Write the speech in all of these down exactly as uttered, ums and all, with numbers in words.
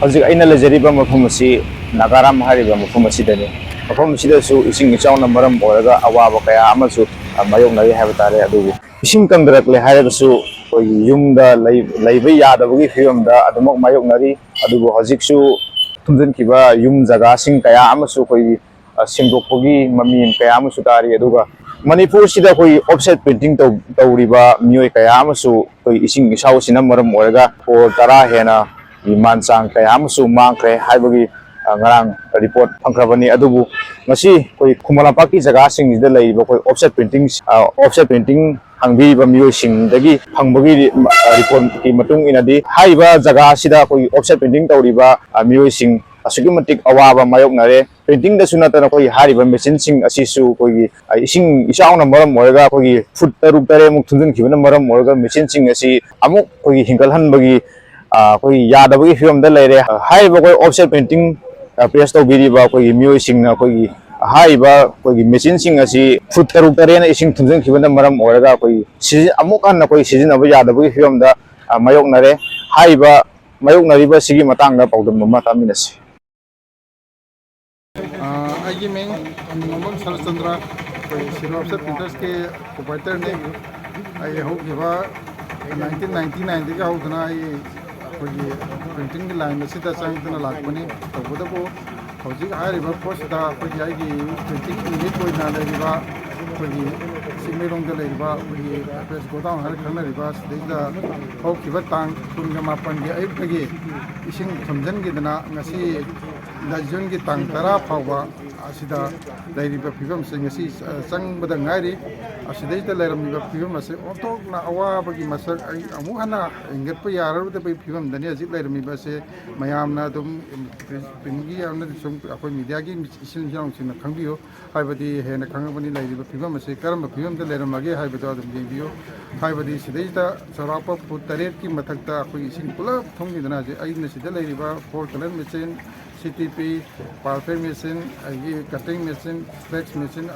ꯍꯧꯖꯤꯛ ꯑꯩꯅ ꯂꯩꯖꯔꯤꯕ ꯃꯐꯝ ꯑꯁꯤ ꯅꯥꯒꯥꯔꯥꯝ ꯍꯥꯏꯔꯤꯕ ꯃꯐꯝ ꯑꯁꯤꯗꯅꯤ꯫ ꯃꯐꯝ ꯑꯁꯤꯗꯁꯨ ꯏꯁꯤꯡ ꯏꯆꯥꯎꯅ ꯃꯔꯝ ꯑꯣꯏꯔꯒ ꯑꯋꯥꯕ ꯀꯌꯥ ꯑꯃꯁꯨ, ꯑ, ꯃꯥꯌꯣꯛꯅꯔꯤ ꯍꯥꯏꯕ ꯇꯥꯔꯦ꯫ ꯑꯗꯨꯕꯨ ꯏꯁꯤꯡ ꯀꯪꯗꯔꯛꯂꯦ ꯍꯥꯏꯔꯒꯁꯨ ꯑꯩꯈꯣꯏꯒꯤ ꯌꯨꯝꯗ ꯂꯩ-, ꯂꯩꯕ ꯌꯥꯗꯕꯒꯤ ꯐꯤꯕꯝꯗ ꯑꯗꯨꯃꯛ ꯃꯥꯌꯣꯛꯅꯔꯤ꯫ ꯑꯗꯨꯕꯨ ꯍꯧꯖꯤꯛꯁꯨ ꯊꯨꯝꯖꯤꯟꯈꯤꯕ ꯌꯨꯝ ꯖꯒꯥꯁꯤꯡ ꯀꯌꯥ ꯑꯃꯁꯨ ꯑꯩꯈꯣꯏꯒꯤ, ꯑ, ꯁꯦꯡꯗꯣꯛꯄꯒꯤ ꯃꯃꯤ ꯀꯌꯥ ꯑꯃꯁꯨ ꯇꯥꯔꯤ꯫ ꯑꯗꯨꯒ ꯃꯅꯤꯄꯨꯔꯁꯤꯗ ꯑꯩꯈꯣꯏꯒꯤ offset painting ꯇꯧ-, ꯇꯧꯔꯤꯕ ꯃꯤꯑꯣꯏ ꯀꯌꯥ ꯑꯃꯁꯨ ꯑꯩꯈꯣꯏ ꯏꯁꯤꯡ ꯏꯆꯥꯎꯁꯤꯅ ꯃꯔꯝ ꯑꯣꯏꯔꯒ ꯀ꯭ꯔꯣꯔ ꯇꯔꯥ ꯍꯦꯟꯅ ꯒꯤ ꯃꯥꯟ ꯆꯥꯡ ꯀꯌꯥ ꯑꯃꯁꯨ ꯃꯥꯡꯈ꯭ꯔꯦ ꯍꯥꯏꯕꯒꯤ, ꯑ, ꯉꯔꯥꯡ ꯔꯤꯄꯣꯔꯠ ꯐꯪꯈ꯭ꯔꯕꯅꯤ꯫ ꯑꯗꯨꯕꯨ ꯉꯁꯤ ꯑꯩꯈꯣꯏ ꯈꯨꯃꯟ ꯂꯝꯄꯥꯛꯀꯤ ꯖꯒꯥꯁꯤꯡꯁꯤꯗ ꯂꯩꯔꯤꯕ ꯑꯩꯈꯣꯏ offset painting, ꯑ, offset painting ꯍꯥꯡꯕꯤꯔꯤꯕ ꯃꯤꯑꯣꯏꯁꯤꯡꯗꯒꯤ ꯐꯪꯕꯒꯤ ꯔꯤ-, ꯑ, ꯔꯤꯄꯣꯔꯠꯀꯤ ꯃꯇꯨꯡ ꯏꯟꯅꯗꯤ ꯍꯥꯏꯔꯤꯕ ꯖꯒꯥ ꯑꯁꯤꯗ ꯑꯩꯈꯣꯏꯒꯤ offset painting ꯇꯧꯔꯤꯕ, ꯑ, ꯃꯤꯑꯣꯏꯁꯤꯡ ꯑꯁꯨꯛꯀꯤ ꯃꯇꯤꯛ ꯑꯋꯥꯕ ꯃꯥꯌꯣꯛꯅꯔꯦ꯫ Painting ꯗꯁꯨ ꯅꯠꯇꯅ ꯑꯩꯈꯣꯏꯒꯤ ꯍꯥꯏꯔꯤꯕ ꯃꯦꯆꯤꯟꯁꯤꯡ ꯑꯁꯤꯁꯨ ꯑꯩꯈꯣꯏꯒꯤ, ꯑ, ꯏꯁꯤꯡ ꯏꯆꯥꯎꯅ ꯃꯔꯝ ꯑꯣꯏꯔꯒ ꯑꯩꯈꯣꯏꯒꯤ ꯐꯨꯠ ꯇꯔꯨꯛ ꯇꯔꯦꯠꯃꯨꯛ ꯊꯨꯝꯖꯤꯟꯈꯤꯕꯅ ꯃꯔꯝ ꯑꯣꯏꯔꯒ ꯃꯦꯆꯤꯟꯁꯤꯡ ꯑꯁꯤ ꯑꯃꯨꯛ ꯑꯩꯈꯣꯏꯒꯤ ꯍꯤꯡꯒꯠꯍꯟꯕꯒꯤ, ꯑ, ꯑꯩꯈꯣꯏꯒꯤ ꯌꯥꯗꯕꯒꯤ ꯐꯤꯕꯝꯗ ꯂꯩꯔꯦ꯫ ꯑ, ꯍꯥꯏꯔꯤꯕ ꯑꯩꯈꯣꯏ offset painting, ꯑ, press ꯇꯧꯕꯤꯔꯤꯕ ꯑꯩꯈꯣꯏꯒꯤ ꯃꯤꯑꯣꯏꯁꯤꯡꯅ ꯑꯩꯈꯣꯏꯒꯤ ꯍꯥꯏꯔꯤꯕ ꯑꯩꯈꯣꯏꯒꯤ ꯃꯦꯆꯤꯟꯁꯤꯡ ꯑꯁꯤ ꯐꯨꯠ ꯇꯔꯨꯛ ꯇꯔꯦꯠꯅ ꯏꯁꯤꯡ ꯊꯨꯝꯖꯤꯟꯈꯤꯕꯅ ꯃꯔꯝ ꯑꯣꯏꯔꯒ ꯑꯩꯈꯣꯏꯒꯤ ꯁꯤꯖꯤ-, ꯑꯃꯨꯛ ꯍꯟꯅ ꯑꯩꯈꯣꯏ ꯁꯤꯖꯤꯟꯅꯕ ꯌꯥꯗꯕꯒꯤ ꯐꯤꯕꯝꯗ, ꯑ, ꯃꯥꯌꯣꯛꯅꯔꯦ꯫ ꯍꯥꯏꯔꯤꯕ ꯃꯥꯌꯣꯛꯅꯔꯤꯕ ꯑꯁꯤꯒꯤ ꯃꯇꯥꯡꯗ ꯄꯥꯎꯗꯝ ꯑꯃ ꯇꯥꯃꯤꯟꯅꯁꯤ꯫ ꯑ, ꯑꯩꯒꯤ ꯃꯤꯡ ꯅꯤꯉꯣꯝꯕꯝ ꯁꯔꯠꯆꯟꯗ꯭ꯔ, ꯑꯩꯈꯣꯏ ꯁꯤꯔꯣ offset painters ꯀꯤ proprietor ꯅꯤ꯫ ꯑꯩ ꯍꯧꯈꯤꯕ nineteen ninety nine ꯗꯒꯤ ꯍꯧꯗꯨꯅ ꯑꯩ ꯑꯩꯈꯣꯏꯒꯤ painting ꯒꯤ line ꯑꯁꯤꯗ ꯆꯪꯗꯨꯅ ꯂꯥꯛꯄꯅꯤ꯫ ꯇꯧꯕꯇꯕꯨ ꯍꯧꯖꯤꯛ ꯍꯥꯏꯔꯤꯕ ꯄꯣꯠꯁꯤꯗ ꯑꯩꯈꯣꯏꯒꯤ ꯑꯩꯒꯤ painting unit ꯑꯣꯏꯅ ꯂꯩꯔꯤꯕ ꯑꯩꯈꯣꯏꯒꯤ ꯆꯤꯡꯃꯩꯔꯣꯡꯗ ꯂꯩꯔꯤꯕ ꯑꯩꯈꯣꯏꯒꯤ press godown ꯍꯥꯏꯅ ꯈꯪꯅꯔꯤꯕ ꯁꯤꯗꯩꯗ ꯍꯧꯈꯤꯕ ꯇꯥꯡ ꯀꯨꯟꯒ ꯃꯥꯄꯟꯒꯤ ꯑꯌꯨꯛꯇꯒꯤ ꯏꯁꯤꯡ ꯊꯨꯝꯖꯤꯟꯈꯤꯗꯅ ꯉꯁꯤ ꯖꯨꯟꯒꯤ ꯇꯥꯡ ꯇꯔꯥ ꯐꯥꯎꯕ ꯑꯁꯤꯗ ꯂꯩꯔꯤꯕ ꯐꯤꯕꯝꯁꯦ ꯉꯁꯤ, ꯑ, ꯆꯪꯕꯗ ꯉꯥꯏꯔꯤ꯫ ꯑꯁꯤꯗꯩꯗ ꯂꯩꯔꯝꯃꯤꯕ ꯐꯤꯕꯝ ꯑꯁꯦ ꯑꯣꯟꯊꯣꯛꯅ ꯑꯋꯥꯕꯒꯤ ꯃꯁꯛ ꯑꯩ ꯑꯃꯨꯛ ꯍꯟꯅ ꯍꯦꯟꯒꯠꯄ ꯌꯥꯔꯔꯣꯏꯗꯕꯒꯤ ꯐꯤꯕꯝꯗꯅꯤ ꯍꯧꯖꯤꯛ ꯂꯩꯔꯝꯃꯤꯕ ꯑꯁꯦ꯫ ꯃꯌꯥꯝꯅ ꯑꯗꯨꯝ ꯄ꯭ꯔꯤꯟꯒꯤ ꯑꯃꯗꯤ ꯁꯨꯝ ꯑꯩꯈꯣꯏ media ꯒꯤ ꯏꯆꯤꯟ ꯏꯅꯥꯎꯁꯤꯡꯅ ꯈꯪꯕꯤꯌꯨ, ꯍꯥꯏꯕꯗꯤ ꯍꯦꯟꯅ ꯈꯪꯉꯕꯅꯤ ꯂꯩꯔꯤꯕ ꯐꯤꯕꯝ ꯑꯁꯤ ꯀꯔꯝꯕ ꯐꯤꯕꯝꯗ ꯂꯩꯔꯝꯃꯒꯦ ꯍꯥꯏꯕꯗꯣ ꯑꯗꯨꯝ ꯌꯦꯡꯕꯤꯌꯨ꯫ ꯍꯥꯏꯕꯗꯤ ꯁꯤꯗꯩꯗ ꯆꯥꯎꯔꯥꯛꯄ ꯐꯨꯠ ꯇꯔꯦꯠꯀꯤ ꯃꯊꯛꯇ ꯑꯩꯈꯣꯏꯒꯤ ꯏꯁꯤꯡ ꯄꯨꯂꯞ ꯊꯨꯝꯈꯤꯗꯅ ꯍꯧꯖꯤꯛ ꯑꯩꯅ ꯁꯤꯗ ꯂꯩꯔꯤꯕ four color machine, C T P, perfect machine, ꯑꯗꯒꯤ cutting machine, flex machine,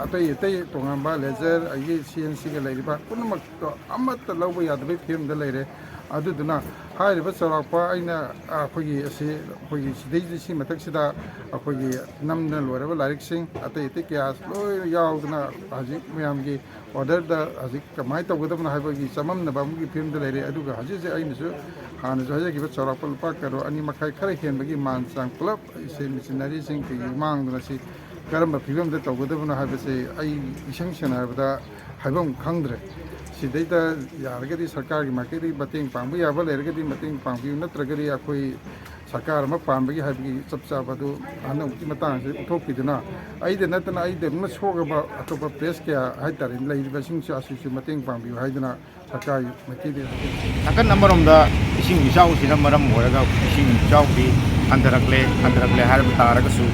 ꯑꯇꯩ ꯑꯇꯩ ꯇꯣꯉꯥꯟꯕ laser, ꯑꯗꯒꯤ C N C ꯒ ꯂꯩꯔꯤꯕ ꯄꯨꯝꯅꯃꯛꯇꯣ ꯑꯃꯠꯇ ꯂꯧꯕ ꯌꯥꯗꯕꯒꯤ ꯐꯤꯕꯝꯗ ꯂꯩꯔꯦ꯫ ꯑꯗꯨꯗꯨꯅ ꯍꯥꯏꯔꯤꯕ ꯆꯥꯎꯔꯥꯛꯄ ꯑꯩꯅ, ꯑ, ꯑꯩꯈꯣꯏꯒꯤ ꯑꯁꯤ, ꯑꯩꯈꯣꯏꯒꯤ ꯁꯤꯗꯩꯁꯤꯗ, ꯁꯤ ꯃꯊꯛꯁꯤꯗ ꯑꯩꯈꯣꯏꯒꯤ ꯅꯝꯗꯅ ꯂꯣꯏꯔꯕ ꯂꯥꯏꯔꯤꯛꯁꯤꯡ, ꯑꯇꯩ ꯑꯇꯩ ꯀꯌꯥ ꯂꯣꯏꯅ ꯌꯥꯎꯗꯅ ꯍꯧꯖꯤꯛ ꯃꯌꯥꯝꯒꯤ ꯑꯣꯔꯗꯔꯗ ꯍꯧꯖꯤꯛ ꯀꯃꯥꯏꯅ ꯇꯧꯒꯗꯕꯅꯣ ꯍꯥꯏꯕꯒꯤ ꯆꯃꯝꯅꯕ ꯑꯃꯒꯤ ꯐꯤꯕꯝꯗ ꯂꯩꯔꯦ꯫ ꯑꯗꯨꯒ ꯍꯧꯖꯤꯛ ꯍꯧꯖꯤꯛ ꯑꯩꯅꯁꯨ ꯍꯥꯟꯅꯁꯨ ꯍꯥꯏꯖꯈꯤꯕ ꯆꯥꯎꯔꯥꯛꯄ ꯂꯨꯄꯥ ꯀꯔꯣꯔ ꯑꯅꯤ ꯃꯈꯥꯏ ꯈꯔ ꯍꯦꯟꯕꯒꯤ ꯃꯥꯟ ꯆꯥꯡ ꯄꯨꯂꯞ ꯁꯦ ꯃꯦꯆꯤꯅꯔꯤꯁꯤꯡ ꯀꯩꯒꯤ ꯃꯥꯡꯗꯅ ꯁꯤ ꯀꯔꯝꯕ ꯐꯤꯕꯝꯗ ꯇꯧꯒꯗꯕꯅꯣ ꯍꯥꯏꯕꯁꯦ ꯑꯩ ꯏꯁꯦꯡ ꯁꯦꯡꯅ ꯍꯥꯏꯔꯕꯗ ꯍꯥꯏꯐꯝ ꯈꯪꯗ꯭ꯔꯦ꯫ ꯁꯤꯗꯩꯗ ꯌꯥꯔꯒꯗꯤ ꯁꯔꯀꯥꯔꯒꯤ ꯃꯥꯏꯀꯩꯗꯒꯤ ꯃꯇꯦꯡ ꯄꯥꯡꯕ ꯌꯥꯕ ꯂꯩꯔꯒꯗꯤ ꯃꯇꯦꯡ ꯄꯥꯡꯕꯤꯌꯨ, ꯅꯠꯇ꯭ꯔꯒꯗꯤ ꯑꯩꯈꯣꯏ ꯁꯔꯀꯥꯔ ꯑꯃ ꯄꯥꯟꯕꯒꯤ ꯍꯥꯏꯕꯒꯤ ꯆꯞ ꯆꯥꯕ ꯑꯗꯨ ꯍꯟꯗꯛꯃꯨꯛꯀꯤ ꯃꯇꯥꯡꯁꯤꯗ ꯎꯠꯊꯣꯛꯄꯤꯗꯨꯅ ꯑꯩꯗ ꯅꯠꯇꯅ ꯑꯩꯗ ꯑꯗꯨꯝ ꯁꯣꯛꯑꯕ ꯑꯇꯣꯞꯄ ꯄ꯭ꯔꯦꯁ ꯀꯌꯥ ꯍꯥꯏꯇꯥꯔꯦ ꯂꯩꯔꯤꯕꯁꯤꯡꯁꯨ ꯑꯁꯤꯁꯨ ꯃꯇꯦꯡ ꯄꯥꯡꯕꯤꯌꯨ ꯍꯥꯏꯗꯨꯅ ꯁꯔꯀꯥꯔꯒꯤ ꯃꯥꯏꯀꯩꯗꯒꯤ ꯍꯥꯏꯖꯔꯤ꯫ ꯅꯥꯀꯟ ꯑꯃꯔꯣꯝꯗ ꯏꯁꯤꯡ ꯏꯆꯥꯎꯁꯤꯅ ꯃꯔꯝ ꯑꯣꯏꯔꯒ ꯏꯁꯤꯡ ꯏꯆꯥꯎꯗꯤ ꯍꯟꯊꯔꯛꯂꯦ, ꯍꯟꯊꯔꯛꯂꯦ ꯍꯥꯏꯔꯕ ꯇꯥꯔꯒꯁꯨ,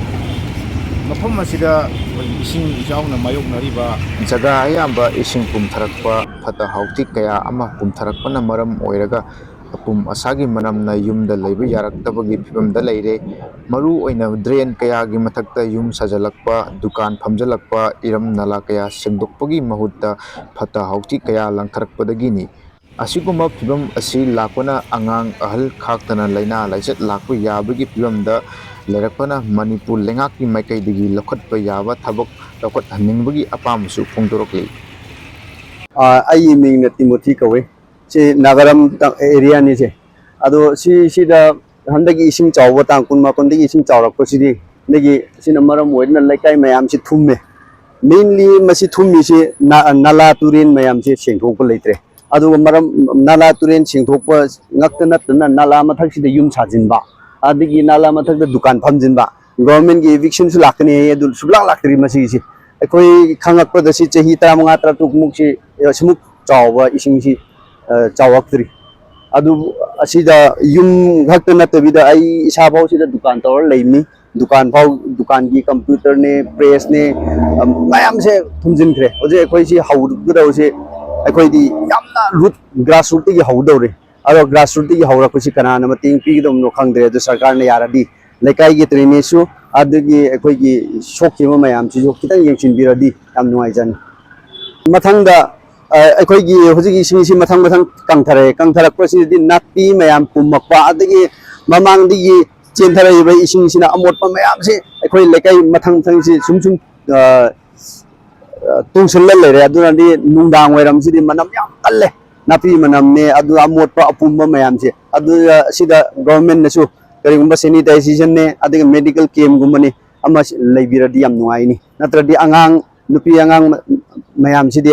ꯃꯐꯝ ꯑꯁꯤꯗ ꯑꯩꯈꯣꯏ ꯏꯁꯤꯡ ꯏꯆꯥꯎꯅ ꯃꯥꯌꯣꯛꯅꯔꯤꯕ ꯖꯒꯥ ꯑꯌꯥꯝꯕ ꯏꯁꯤꯡ ꯄꯨꯝꯊꯔꯛꯄ, ꯐꯠꯇ ꯍꯥꯎꯊꯤ ꯀꯌꯥ ꯑꯃ ꯄꯨꯝꯊꯔꯛꯄꯅ ꯃꯔꯝ ꯑꯣꯏꯔꯒ ꯑꯄꯨꯝ ꯑꯁꯥꯒꯤ ꯃꯅꯝꯅ ꯌꯨꯝꯗ ꯂꯩꯕ ꯌꯥꯔꯛꯇꯕꯒꯤ ꯐꯤꯕꯝꯗ ꯂꯩꯔꯦ꯫ ꯃꯔꯨ ꯑꯣꯏꯅ ꯗ꯭ꯔꯦꯟ ꯀꯌꯥꯒꯤ ꯃꯊꯛꯇ ꯌꯨꯝ ꯁꯥꯖꯤꯜꯂꯛꯄ, ꯗꯨꯀꯥꯟ ꯐꯝꯖꯤꯜꯂꯛꯄ, ꯏꯔꯝ ꯅꯂꯥ ꯀꯌꯥ ꯁꯦꯡꯗꯣꯛꯄꯒꯤ ꯃꯍꯨꯠꯇ ꯐꯠꯇ ꯍꯥꯎꯊꯤ ꯀꯌꯥ ꯂꯪꯊꯔꯛꯄꯗꯒꯤꯅꯤ꯫ ꯑꯁꯤꯒꯨꯝꯕ ꯐꯤꯕꯝ ꯑꯁꯤ ꯂꯥꯛꯄꯅ ꯑꯉꯥꯡ ꯑꯍꯜ ꯈꯥꯛꯇꯅ ꯂꯥꯏꯅꯥ ꯂꯥꯏꯆꯠ ꯂꯥꯛꯄ ꯌꯥꯕꯒꯤ ꯐꯤꯕꯝꯗ ꯂꯩꯔꯛꯄꯅ ꯃꯅꯤꯄꯨꯔ ꯂꯩꯉꯥꯛꯀꯤ ꯃꯥꯏꯀꯩꯗꯒꯤ ꯂꯧꯈꯠꯄ ꯌꯥꯕ ꯊꯕꯛ ꯂꯧꯈꯠꯍꯟꯅꯤꯡꯕꯒꯤ ꯑꯄꯥꯝꯕꯁꯨ ꯐꯣꯡꯗꯣꯔꯛꯂꯤ꯫ ꯑꯥ, ꯑꯩꯒꯤ ꯃꯤꯡꯅ ꯇꯤꯃꯣꯊꯤ ꯀꯧꯏ꯫ ꯁꯤ ꯅꯥꯒꯥꯔꯝ ꯇ-, ꯑꯦꯔꯤꯌꯥꯅꯤ ꯁꯦ꯫ ꯑꯗꯣ ꯁꯤ, ꯁꯤꯗ ꯍꯟꯗꯛꯀꯤ ꯏꯁꯤꯡ ꯆꯥꯎꯕ, ꯇꯥꯡ ꯀꯨꯟꯃꯥꯄꯟꯗꯒꯤ ꯏꯁꯤꯡ ꯆꯥꯎꯔꯛꯄꯁꯤꯗꯤ, ꯑꯗꯒꯤ ꯁꯤꯅ ꯃꯔꯝ ꯑꯣꯏꯗꯨꯅ ꯂꯩꯀꯥꯏ ꯃꯌꯥꯝꯁꯤ ꯊꯨꯝꯃꯦ꯫ Mainly ꯃꯁꯤ ꯊꯨꯝꯃꯤꯁꯤ ꯅ-, ꯅꯂꯥ ꯇꯨꯔꯦꯟ ꯃꯌꯥꯝꯁꯦ ꯁꯦꯡꯗꯣꯛꯄ ꯂꯩꯇ꯭ꯔꯦ꯫ ꯑꯗꯨꯒ ꯃꯔꯝ, ꯅꯂꯥ ꯇꯨꯔꯦꯟ ꯁꯦꯡꯗꯣꯛꯄ ꯉꯛꯇ ꯅꯠꯇꯅ ꯅꯂꯥ ꯃꯊꯛꯁꯤꯗ ꯌꯨꯝ ꯁꯥꯖꯤꯟꯕ, ꯑꯗꯒꯤ ꯅꯂꯥ ꯃꯊꯛꯇ ꯗꯨꯀꯥꯟ ꯐꯝꯖꯤꯟꯕ꯫ Government ꯀꯤ evictionꯁꯨ ꯂꯥꯛꯀꯅꯤ ꯍꯥꯏꯌꯦ, ꯑꯗꯨ ꯁꯨꯡꯂꯥꯛ ꯂꯥꯛꯇ꯭ꯔꯤ ꯃꯁꯤꯒꯤꯁꯤ꯫ ꯑꯩꯈꯣꯏ ꯈꯪꯉꯛꯄꯗ ꯁꯤ ꯆꯍꯤ ꯇꯔꯥꯃꯉꯥ ꯇꯔꯥꯇꯔꯨꯛꯃꯨꯛꯁꯤ ꯑꯁꯤꯃꯨꯛ ꯆꯥꯎꯕ ꯏꯁꯤꯡꯁꯤ, ꯑ, ꯆꯥꯎꯔꯛꯇ꯭ꯔꯤ꯫ ꯑꯗꯨ ꯑꯁꯤꯗ ꯌꯨꯝ ꯈꯛꯇ ꯅꯠꯇꯕꯤꯗ ꯑꯩ ꯏꯁꯥ ꯐꯥꯎ ꯁꯤꯗ ꯗꯨꯀꯥꯟ ꯇꯧꯔ ꯂꯩꯕꯅꯤ꯫ ꯗꯨꯀꯥꯟ ꯐꯥꯎ, ꯗꯨꯀꯥꯟꯒꯤ computerꯅꯦ, pressꯅꯦ, ꯑ, ꯃꯌꯥꯝꯁꯦ ꯊꯨꯝꯖꯤꯟꯈ꯭ꯔꯦ꯫ ꯍꯧꯖꯤꯛ ꯑꯩꯈꯣꯏꯁꯤ ꯍꯧꯒꯗꯧꯔꯤꯁꯦ ꯑꯩꯈꯣꯏꯗꯤ ꯌꯥꯝꯅ root, grassrootꯇꯒꯤ ꯍꯧꯗꯧꯔꯦ꯫ ꯑꯗꯣ grassrootꯇꯒꯤ ꯍꯧꯔꯛꯄꯁꯤ ꯀꯅꯥꯅ ꯃꯇꯦꯡ ꯄꯤꯒꯗꯕꯅꯣ ꯈꯪꯗ꯭ꯔꯦ꯫ ꯑꯗꯨ ꯁꯔꯀꯥꯔꯅ ꯌꯥꯔꯗꯤ ꯂꯩꯀꯥꯏꯒꯤ drainageꯁꯨ ꯑꯗꯒꯤ ꯑꯩꯈꯣꯏꯒꯤ ꯁꯣꯛꯈꯤꯕ ꯃꯌꯥꯝꯁꯤꯁꯨ ꯈꯤꯇꯪ ꯌꯦꯡꯁꯤꯟꯕꯤꯔꯗꯤ ꯌꯥꯝ ꯅꯨꯡꯉꯥꯏꯖꯅꯤ꯫ ꯃꯊꯪꯗ, ꯑꯩꯈꯣꯏꯒꯤ ꯍꯧꯖꯤꯛ ꯏꯁꯤꯡꯁꯤ ꯃꯊꯪ ꯃꯊꯪ ꯀꯪꯊꯔꯛꯑꯦ꯫ ꯀꯪꯊꯔꯛꯄꯁꯤꯗꯗꯤ ꯅꯥꯄꯤ ꯃꯌꯥꯝ ꯄꯨꯝꯃꯛꯄ, ꯑꯗꯒꯤ ꯃꯃꯥꯡꯗꯒꯤ ꯆꯦꯟꯊꯔꯛꯏꯕ ꯏꯁꯤꯡꯁꯤꯅ ꯑꯃꯣꯠꯄ ꯃꯌꯥꯝꯁꯤ ꯑꯩꯈꯣꯏ ꯂꯩꯀꯥꯏ ꯃꯊꯪ ꯃꯊꯪꯁꯤ ꯁꯨꯝ ꯁꯨꯝ ꯇꯨꯡꯁꯤꯜꯂ ꯂꯩꯔꯦ꯫ ꯑꯗꯨꯅꯗꯤ ꯅꯨꯡꯗꯥꯡ ꯋꯥꯏꯔꯝꯁꯤꯗꯤ ꯃꯅꯝ ꯌꯥꯝ ꯀꯜꯂꯦ꯫ ꯅꯥꯄꯤ ꯃꯅꯝꯅꯦ, ꯑꯗꯨ ꯑꯃꯣꯠꯄ ꯑꯄꯨꯝꯕ ꯃꯌꯥꯝꯁꯦ꯫ ꯑꯗꯨꯗ ꯁꯤꯗ ꯒꯣꯚꯔꯟꯃꯦꯟꯠꯅꯁꯨ ꯀꯔꯤꯒꯨꯝꯕ ꯁꯦꯅꯤꯇꯥꯏꯖꯦꯁꯟꯅꯦ, ꯑꯗꯒꯤ ꯃꯦꯗꯤꯀꯦꯜ ꯀꯦꯝꯒꯨꯝꯕꯅꯤ ꯑꯃ ꯂꯩꯕꯤꯔꯗꯤ ꯌꯥꯝ ꯅꯨꯡꯉꯥꯏꯅꯤ꯫ ꯅꯠꯇ꯭ꯔꯗꯤ ꯑꯉꯥꯡ, ꯅꯨꯄꯤ ꯑꯉꯥꯡ ꯃꯌꯥꯝꯁꯤꯗꯤ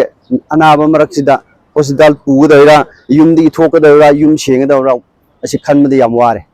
ꯑꯅꯥꯕ ꯃꯔꯛꯁꯤꯗ ꯍꯣꯁꯄꯤꯇꯥꯜ ꯄꯨꯒꯗꯧꯔꯤꯔꯥ, ꯌꯨꯝꯗꯒꯤ ꯊꯣꯛꯀꯗꯧꯔꯤꯔꯥ, ꯌꯨꯝ ꯁꯦꯡꯒꯗꯧꯔꯤꯔꯥ, ꯑꯁꯤ ꯈꯟꯕꯗ ꯌꯥꯝ ꯋꯥꯔꯦ꯫